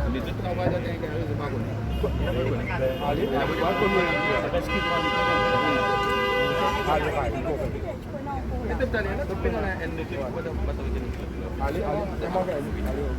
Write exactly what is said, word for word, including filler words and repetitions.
Me tou travay dan enn gari, se pa kone. Ale, ale, pa kone. Ale, ale, pa kone. Ale, ale, ale.